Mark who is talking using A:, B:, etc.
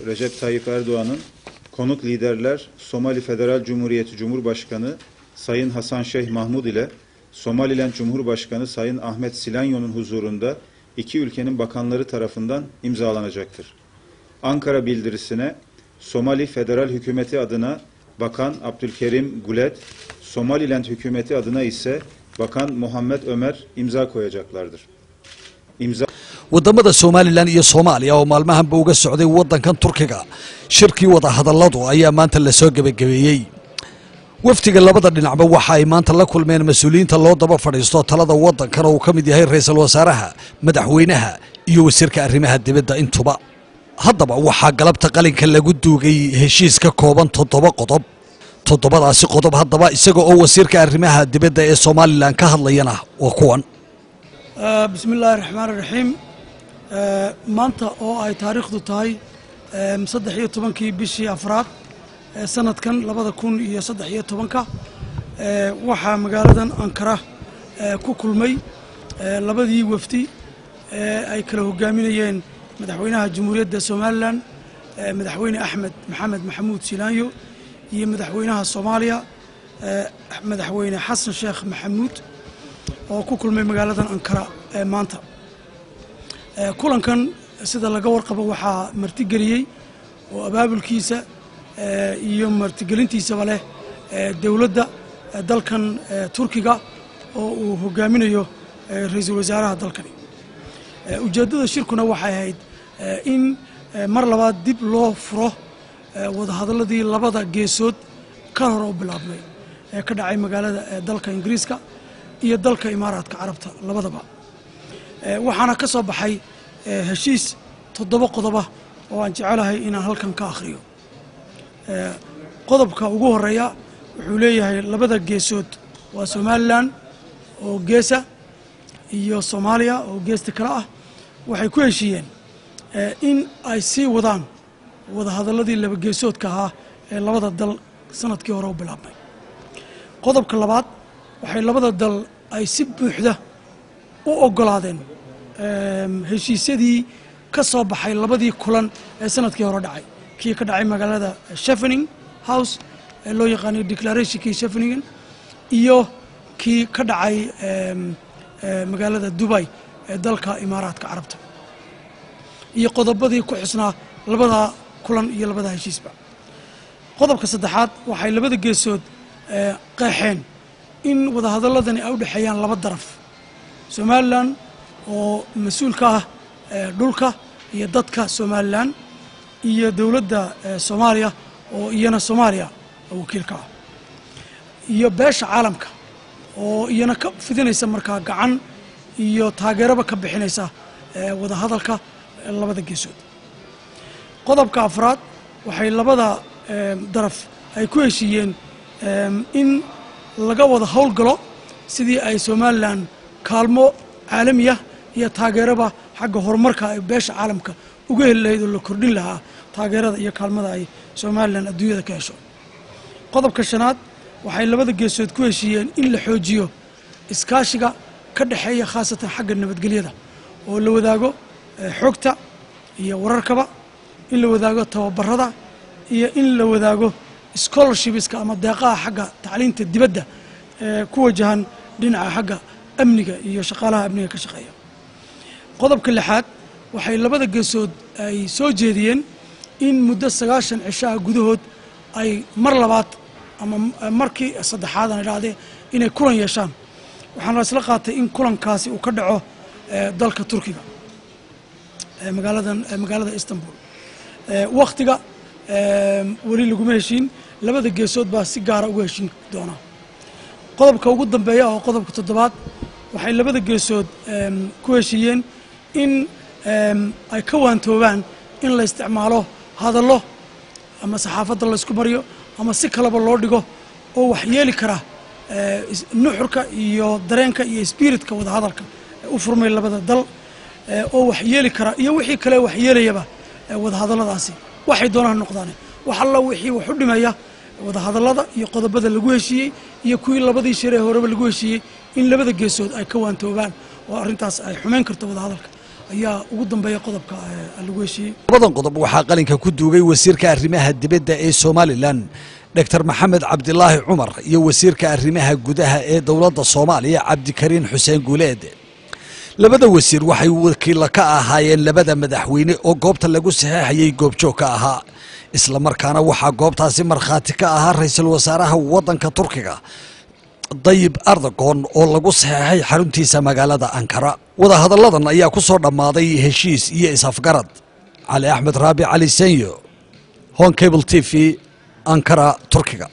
A: Recep Tayyip Erdoğan'ın konuk liderler Somali Federal Cumhuriyeti Cumhurbaşkanı Sayın Hasan Şeyh Mahmud ile Somaliland Cumhurbaşkanı Sayın Ahmet Silanyo'nun huzurunda iki ülkenin bakanları tarafından imzalanacaktır. Ankara bildirisine Somali Federal Hükümeti adına Bakan Abdülkerim Gulet, Somaliland Hükümeti adına ise Bakan Muhammed Ömer imza koyacaklardır. İmza
B: Wadamada Somalilan iyo Soomaaliya oo maalmahanba uga socday waddankan Turkiga shirkii wadahadalladu ayaa maanta lasoo gebagabeeyey. Wafdiga labada dhinacba waxa ay maanta la kulmeen mas-uuliyiinta loo daba fadhiisto talada waddankan oo uu ka mid yahay ra'iisul wasaaraha, madaxweynaha iyo wasiirka arrimaha dibadda intuba. Haddaba waxaa galabta qalinka lagu duugay heshiis ka kooban 7 qodob. Toddobadaasi qodob haddaba isaga oo wasiirka arrimaha dibadda ee Somalilan ka hadlayana waa kuwan.
C: Bismi illaahi raxmaan raxiim. Maanta oo ay taariikhdu tahay 13-kii bishii afraad ee sanadkan 2013-ka, waxaa magaaladan Ankara ku kulmay labadii wafdi ee ay kala hogaaminayeen madaxweynaha Jamhuuriyadda Somalilan, Madaxweyne Axmed Maxamed Maxamuud Silaanyo, iyo madaxweynaha Soomaaliya, Madaxweyne Xasan Sheekh Maxamuud, oo ku kulmay magaaladan Ankara ee maanta. Kulankan, sida laga warqabo, waxaa martigeliyey oo abaabulkiisa iyo martigelintiisaba leh dowladda dalkan Turkiga oo uu hogaaminayo ra-iisul wasaaraha dalkani. Ujeeddada shirkuna waxay ahayd in mar labaad dib loo furo wadahadalladii labada geesood ka hor u bilaabmay ee ka dhacay magaalada dalka Ingiriiska iyo dalka Imaaraadka Carabta labadaba. Waxaana ka soo baxay heshiis 7 qodoba oo aan jecelahay inaan halkan ka akhriyo. Qodobka ugu horeeya wuxuu leeyahay: labada geesood, waa Somalilan oo geesa iyo Soomaaliya oo geesta kale ah, waxay ku heshiiyeen in ay sii wadaan wadahadalladii laba geesoodka ahaa ee labada dal sanadkii hore u bilaabmay. Qodobka labaad, waxay labada dal ay si buuxda u oggolaadeen heshiisyadii ka soo baxay labadii kulan ee sanadkii hore dhacay, kii ka dhacay magaalada Chevening House ee loo yaqaanay declarationkii Cheveningen iyo kii ka dhacay magaalada Dubai ee dalka Imaaraadka Carabta, iyo qodobadii ku xusnaa labada kulan iyo labada heshiisba. Qodobka saddexaad, waxay labada geesood qeexeen in wadahadalladani ay u dhexeeyaan laba daraf, Somalilan oo mas-uul ka ah dhulka iyo dadka Somalilan iyo dowladda Soomaaliya oo iyana Soomaaliya wakiil ka ah, iyo beesha caalamka oo iyana ka fidinaysa markaa gacan iyo taageeraba ka bixinaysa wadahadalka labada geesood. Qodobka afraad, waxay labada daraf ay ku heshiiyeen in laga wada howlgalo sidii ay Somalilan kaalmo caalamiya iyo taageeraba xagga horumarka ay beesha caalamka uga heli lahayd oo la kordhin lahaa taageerada iyo kaalmada ay Somalilan adduunyada ka hesho. Qodobka shanaad, waxay labada geesood ku heshiiyeen in la xoojiyo iskaashiga ka dhexeeya, khaasatan xagga nabadgelyada, oo la wadaago xogta iyo wararkaba, in la wadaago tababarada iyo in la wadaago scholarshipska ama deeqaha xagga tacliinta dibadda ee ku wajahan dhinaca xagga amniga iyo shaqaalaha amniga ka shaqeeya. Qodobka lixaad, waxay labada geesood ay soo jeediyeen in muddo 90 cisho ah gudahood ay mar labaad ama markii saddexaad aan idhaahdee inay kulan yeeshaan. Waxaana isla qaatay in kulankaasi uu ka dhaco dalka Turkiga, magaaladan, magaalada Istanbul. Wakhtiga weli laguma heshiin, labada geesood baa si gaara uga heshiin doona. Qodobka ugu dambeeya oo qodobka toddobaad, waxay labada geesood ku heshiiyeen in ay ka waantoobaan in la isticmaalo hadallo ama saxaafadda la isku mariyo ama si kaleba loo dhigo oo wax yeeli kara nuxurka iyo dareenka iyo spiritka wadahadalka u furmay labada dal, oo wax yeeli kara iyo wixii kale wax yeelayaba wadahadalladaasi waxay doonaan noqdaan. Wax alla wixii wax u dhimaya wadahadallada iyo qodobada lagu heshiiyey iyo kuwii labadii shir ee horeba lagu heshiiyey, in labada geesood ay ka waantoobaan oo arrintaas ay xumayn karto wadahadalka. Ayaa ugu dambeeya qodobka lagu heshiiyey.
B: Labadan qodob waxaa qalinka ku duugay wasiirka arrimaha dibadda ee Somalilan, Doctor Maxamed Cabdilaahi Cumar, iyo wasiirka arrimaha gudaha ee dowladda Soomaaliya, Cabdikariin Xuseen Guuleed. Labada wasiir waxay wakiilla ka ahaayeen labada madaxweyne oo goobta lagu saxeexayay goobjoog ka ahaa. Isla markaana waxaa goobtaasi markhaati ka ahaa ra-iisul wasaaraha waddanka Turkiga, Dayib Erdogon, oo lagu saxeexay xaruntiisa magaalada Ankara. Wadahadalladan ayaa ku soo dhammaaday heshiis iyo is-afgarad. Cali Axmed Raabi, Cali Senyo, Horn Cable TV, Ankara, Turkiga.